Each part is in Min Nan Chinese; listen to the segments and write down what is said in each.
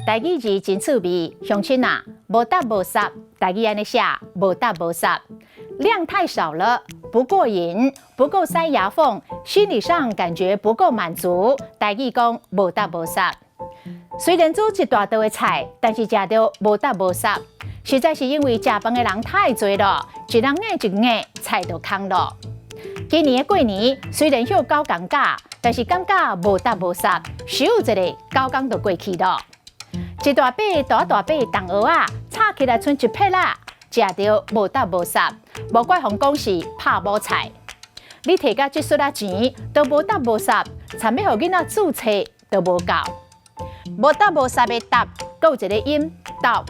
台語字真趣味，鄉親啊，無答無捒，台語按呢寫，無答無捒，量太少了，不過癮，不夠塞牙縫，心理上感覺不夠滿足。台語講無答無捒。雖然煮一大桌的菜，但是食著無答無捒，實在是因為食飯的人太濟了，一人咬一咬，菜就空了。今年的過年雖然歇九工假，但是感覺無答無捒，休一下九工就過去了。一大塊大大塊重蚵仔，炒起來賰一撇仔，食著無答無捒，無怪予人講是拍某菜。你提甲這撮仔錢都無答無捒，參欲予囡仔注冊都無夠。無答無捒的答，閣有一个音沓，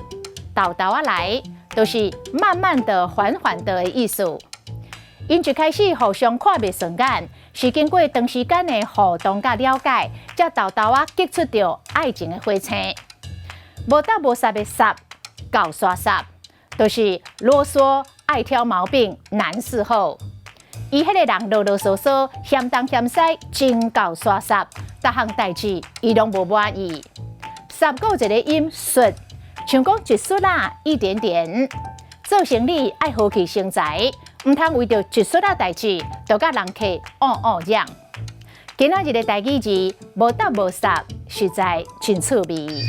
沓沓仔來，就是慢慢的、緩緩的的意思。𪜶一開始互相看袂順眼，是經過長時間的互動佮了解，才沓沓仔激出著愛情的火星。無答無捒的捒，厚沙捒，就是囉嗦、愛挑毛病、難伺候。伊彼个人囉囉嗦嗦，嫌東嫌西，真夠沙捒，逐項代誌伊攏無滿意。捒閣有一个音欶，像講一欶仔，一點點。做生理愛和氣生財，毋通為著一欶仔代誌，就佮人客僫僫嚷。今仔日的台語字無答無捒，實在真趣味。